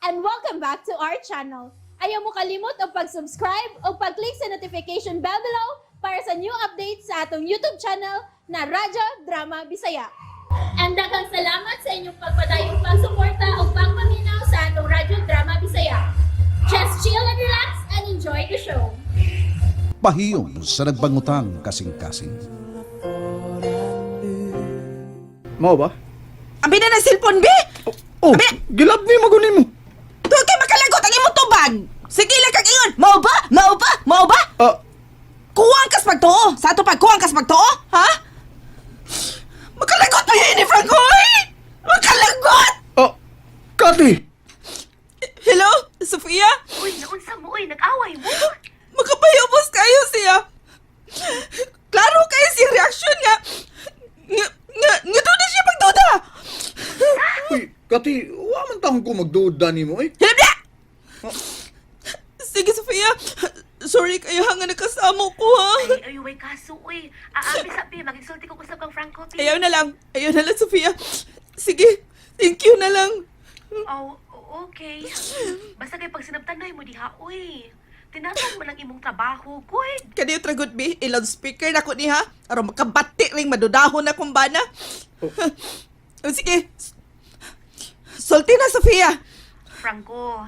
And welcome back to our channel. Ayaw mo kalimot og pag-subscribe o pag-click sa notification bell below para sa new updates sa atong YouTube channel na Radyo Drama Bisaya. And daghang salamat sa inyong pagpadayong pagsuporta o pagpaminaw sa atong Radyo Drama Bisaya. Just chill and relax and enjoy the show. Pahiyom sa nagbangutang kasing-kasing. Mao ba? Abi na ng cellphone, be! Oh, Abi! gilab ni magunin mo. Tuwag kay makalagot ang imong tubag! Sige lang kag ingon! Mao ba? Mao ba? Mao ba? Ah, Kuwang kas pagtuo! Sa ato pag kuwang kas pagtuo? Ha? Makalagot pa yun ni Franco, oy! Makalagot! ah, Kati! Hello? Sofia? Uy, naunsa mo, uy, nag-away mo. Makapayubos kayo siya. Klaro kayo siya reaksyon nga. Nga doon na siya pagduda. Uy, Kati, wa man taong ko magduda nimo eh. Hilab na! Sige, Sofia. Sorry kayo nga nakasamo ko, ha? Ay, ay, way kaso, uy. Aabi sa pi, magigsulti ko kusab kang Franco, pi. Ayaw na lang. Ayaw na lang, Sofia. Sige, thank you na lang. Oh, okay. Basta kay pag sinabtanay mo diha, uy. Tinatong mo lang imong trabaho, good. Kaniyo tragod bi, i-loudspeaker na ko ni ha. Aron makabati ring madudahon na kung bana. Oh. Oh, sige. Sulti na, Sofia. Franco,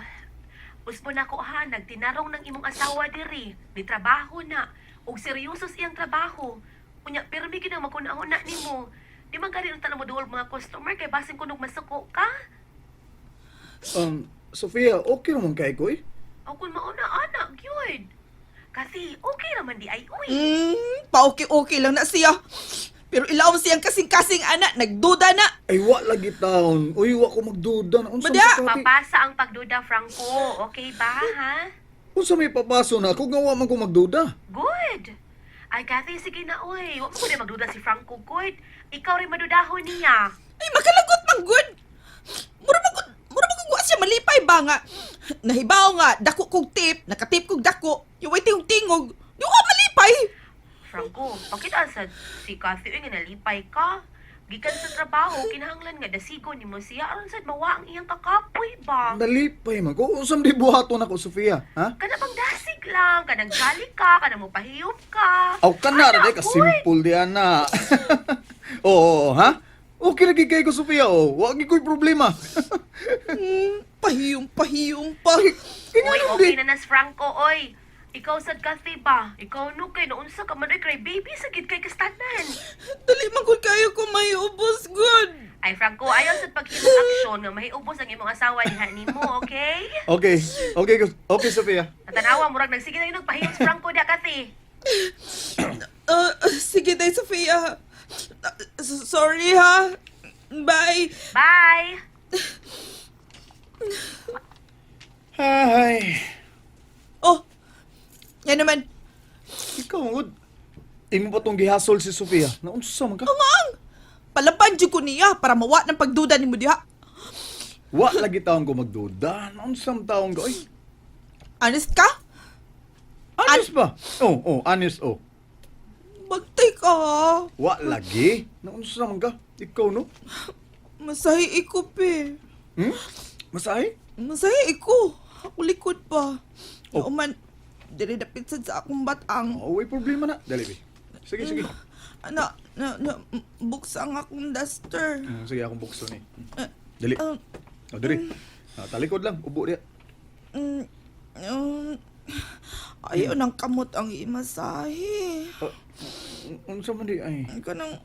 usbo na ko ha, nagtinarong ng imong asawa diri. Ni trabaho na. Og seryoso siyang trabaho. Unya, pirmi gid ang magkunahuna nimo. Di man gani unta na mo duol mga customer kay basin kunog masuko ka. Sofia, okay naman kay ko eh. O kung mauna ana, gyud. Kasi okay naman di ay uy. Pa-okay-okay lang na siya. Pero ilawom siyang kasing-kasing ana, nagduda na. Ay, wa lagi taon. Uy, wa ko magduda na. Unsa Badya! man ka, Kati? Papasa ang pagduda, Franco. Okay ba, ha? Unsa may papaso na ako nga wa man ko magduda. Good. Ay, Kathy, sige na, oy. Huwag mo ko na magduda si Franco, good. Ikaw rin madudahon niya. Ay, makalagot man good. Mura man gud siya malipay ba nga. Nahibaw nga, dako kog tip, nakatip kog dako, yung way tingog tingog. Di ko malipay. Franco, pakita sa si Kathy, oy, nga nalipay ka. Gikan sa trabaho, kinahanglan nga dasigo nimo siya aron sad mawa ang iyang kakapoy ba. Nalipay man ko. Unsa man di buhaton ako, Sofia? Ha? Kana bang dasig lang, kanang jolly ka, kanang mopahiyop ka. Aw kana ra Ana, di ka good. simple di ana. Oo, ha? Okay lagi kay ko, Sofia. Oh, wa gyud ko'y problema. Pahiyom, pahiyom pa. Kaya Oy, nga okay di. na nas Franco, oy. Ikaw sad Kathy ba? Ikaw no kay naunsa ka man oy cry baby sa gid kay kastanan. Dali man gud kayo ko may ubos good. Ay Franco, ayaw sad paghimong aksyon nga mahiubos ang imong asawa diha nimo, okay? Okay. Okay, okay, Sofia. Natanawa murag nagsige na yun nagpahiyom si Franco diha Kathy. Sige day, Sofia. Sorry ha. Bye. Bye. Ay. Oh, yan naman. Ikaw, good. Imo pa tong gihasol si Sofia? Naunsa man ka? Ang! Palaban jud ko niya para mawa ng pagduda nimo diha. Wa lagi taon ko magduda. Naunsa man taon ko? Oy, Honest ka? honest ba? Oh, honest oh. Bagtay ka. Wa lagi. Naunsa man ka? Ikaw no? Masahi iko, pe. Masahe? Masahi iko. Ako likod pa. Oh. Oh. Man, dili dapit sad sa akong batang. Oh, way problema na. Dali, be. Sige, sige. Ana, na, buksa ang akong duster. Sige, akong bukso ni. Dali. Ah, Oh, dali. Ah, talikod lang. Ubo diya. Ayaw ng kamot ang imasahe. Uh, unsa man di ay? Kanang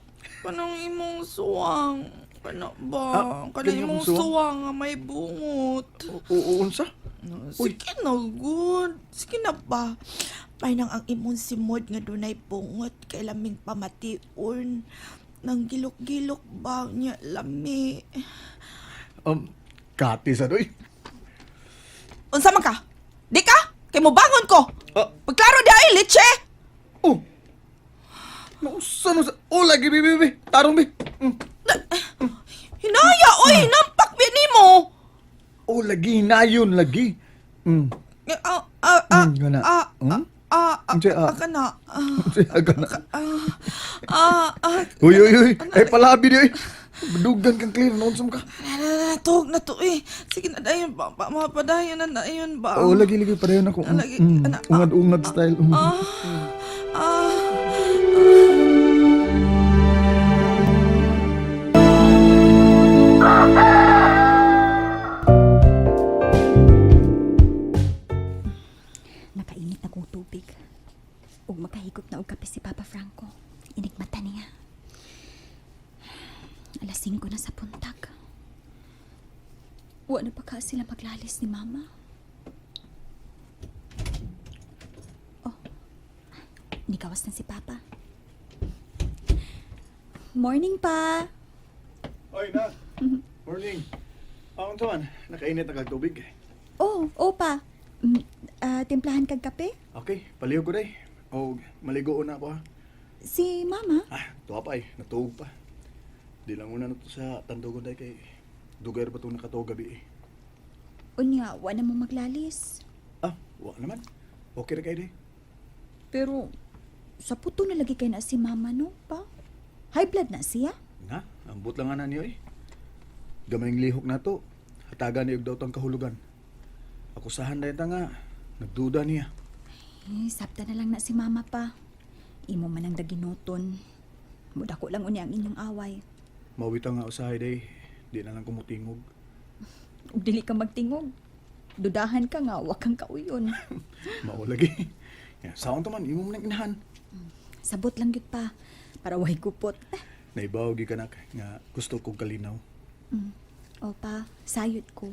imong suwang. Kana ba? Ah, Kanang kani imong akong suwang? suwang nga may bungot. O, unsa? Uy. Sige na, good. Sige na ba? Painang ang imong simod nga dunay bungot kay laming pamation. Nang gilok-gilok ba niya lami. Kati sa doy. Unsa man ka? Di ka? Kay mo bangon ko. Ah. Pagklaro di ay leche. Oh. Nausa no sa. Oh, lagi bi bi bi. Tarong bi. Hinaya oy, nampak bi nimo. Oh, lagi nayon lagi. Ah ah ah Gana. ah Hmm? ah ah Unsa, ah? ah, kana. Ah Unsa ka na? ah ah ah. Uy, uy, uy. Ay, palabi di, uy. Dugan kang clear. Naunsa man ka? Natuog na to eh. Sige na dayon ba, pa, mapadayon na dayon ba? Oo, lagi-lagi pareho na ko. Lagi, ana, ah. Ungad-ungad style. Mm. Ah, ah. Nakainit na kong tubig. Ug makahigop na og kape si Papa Franco. Inigmata niya. Alas 5 na sa puntag. Wa na pa ka sila maglalis ni Mama. Oh, nikawas na si Papa. Morning pa! Oy, na. Morning. Ang tuan, nakainit na kag tubig. Oh, opa. Timplahan kag kape? Okay, paliw ko day. O, maligo na ako ha. Si Mama? Ah, tuwa pa eh. Natuog pa. Di lang una na to sa tandugon day kay dugay ra pa itong nakatuog gabi eh. Unya, wa na mo maglalis. Ah, wa naman. Okay ra kay day. Pero sa puto na lagi kay na si mama no pa. High blood na siya. Nga, ambot lang ana niyo eh. Gamayng lihok na to. Hatagan niyo og daw tang kahulugan. Akusahan na ta nga. Nagduda niya. Eh, sabta na lang na si mama pa. Imo man ang daginuton. Mudako lang unya ang inyong away. Mawita nga usahay day. Di na lang kumutingog. Ug dili ka magtingog. Dudahan ka nga, wa kang kauyon. Mao lagi. Ya, saon to man imo man ang inahan. Sabot lang gyud pa para way gupot. Naibaw gyud kanak nga gusto kong kalinaw. Opa, sayod ko.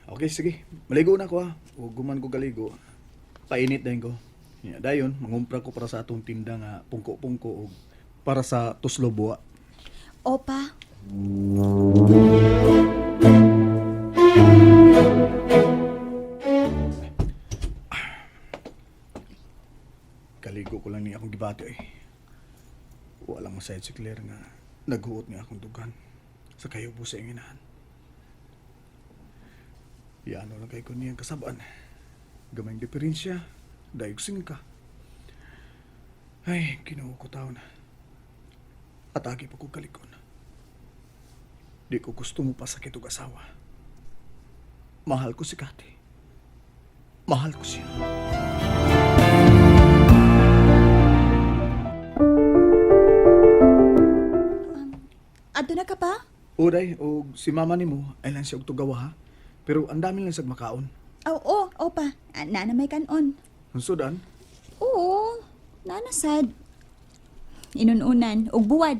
Okay, sige. Maligo na ko ha. O guman ko kaligo. Painit na ko. Ya, dayon, mangumpra ko para sa atong tinda nga pungko-pungko og para sa tuslo buwa. Opa, Kaligo ko lang ni akong gibati eh. Walang masayad si Claire nga naghuot ni akong dugan sa kayubo sa inginahan. Yano lang kay ko niyang kasabaan. Gamayng diferensya, dayog singka. Ay, kinuha ko taon. Atagi pa ko kalikon. Di ko gusto mo pasakit og asawa. Mahal ko si Kati. Mahal ko siya. Adto na ka pa? Uday, og si mama nimo ay lang siya og tugawa ha. Pero ang dami lang sag makaon. Oo, opa. Ah, Nana may kanon. Ang sudan, Oo, nana sad. Inununan, ug buwad.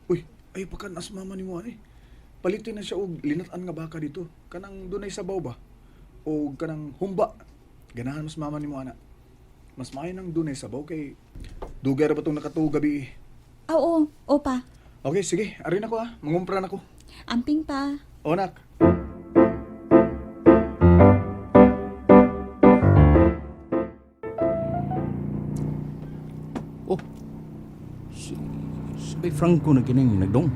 uy, ay pagka nas mama nimo ani. Palitin na siya og linat-an nga baka dito. Kanang dunay sabaw ba? O kanang humba. Ganahan mas mama nimo ana. Mas maayo nang dunay sabaw kay dugay ra ba tong nakatuo gabi eh. Oo, opa. Okay, sige. Arin ako ha. Mangumpra na ko. Amping pa. O nak. Oh, si, si Bay Franco na kining nagdong.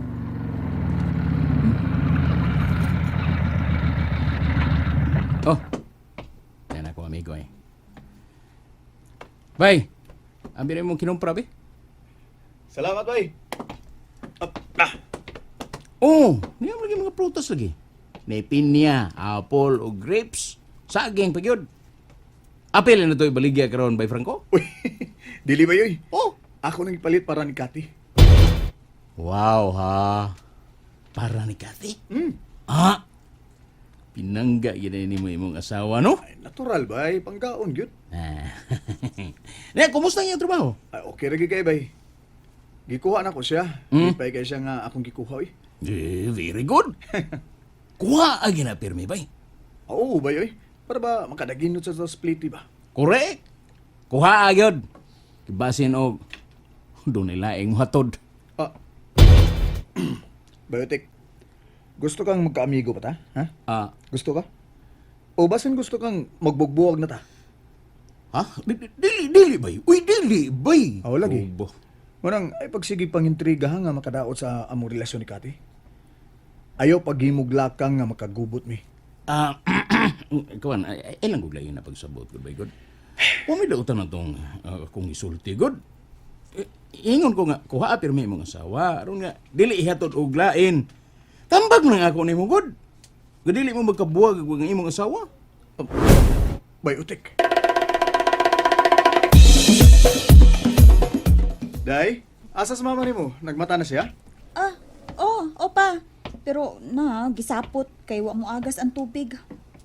Oh, yan ako amigo eh. Bay, ang binay mong kinumpra, be? Salamat, bay. Up, ah. Oh, niya lagi mga prutas lagi. May pinya, apple o grapes. Saging pa gyud. Apil na to'y baligya karon Bay Franco. Uy, dili ba yoy? Oh. Ako nang ipalit para ni Kati. Wow ha. Para ni Kathy. Ah. Pinangga gid ni mo imong asawa no? Ay, natural bay, pangkaon gyud. Ah. Ne, kumusta ang iyong trabaho? Ay, okay ra gyud kay bay. Gikuha na ko siya. Hmm? Ipay kay siya nga akong gikuha oy. Eh, very good. Kuha agi na pirmi bay. Oo, bay oy. Para ba makadaginot sa split ba? Correct. Kuha agyod. Kibasin og dunay laing hatod. Ah. Biotech. Gusto kang magkaamigo pa ta? Ha? Ah, Gusto ka? O basin gusto kang magbugbuwag na ta? ha? Dili dili bay. Uy, dili bay. Ah, lagi. Obo. Manang ay pagsige pang intriga ha, nga makadaot sa among relasyon ni Kati. Ayaw paghimuglakang nga makagubot mi. Ah, kuan, ay, ay lang gud layo na pagsabot gud bay god. Wa may dautan na tong akong isulti gud. Eh, ingon ko nga kuha pirmi imong asawa aron nga dili ihatod og lain. Tambag lang ako nimo gud. Gadili mo magkabuwag ang imong asawa. Biotic. Day, asa sa mama nimo? Nagmata na siya? Ah, oh, opa. Pero na, gisapot kay wa mo agas ang tubig.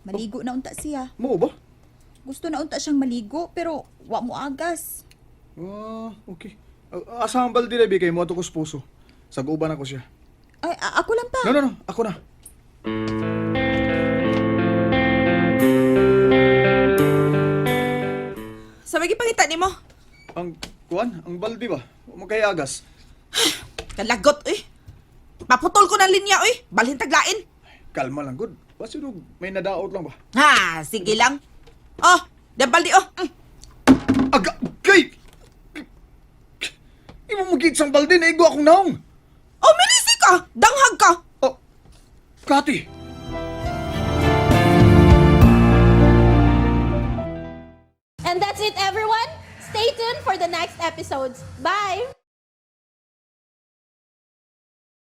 Maligo na unta siya. Mo ba? Gusto na unta siyang maligo pero wa mo agas. Ah, okay. Ah, asa ang balde na kay mo ato ko sa puso. Sag-uban ako siya. Ay, ako lang pa. No, no, no. Ako na. Sa may gipangita nimo? Ang kuan, ang balde ba? Wa man kay agas. Kalagot eh. Maputol ko ng linya oy. Balhin taglain. Kalma lang gud. Basta may nadaot lang ba? Ha, sige lang. Oh, dan balde oh. Aga, kay! Imo mo gid sang balde na igo akong naong. Oh, milisi ka. Danghag ka. Oh, Kati. And that's it, everyone. Stay tuned for the next episodes. Bye!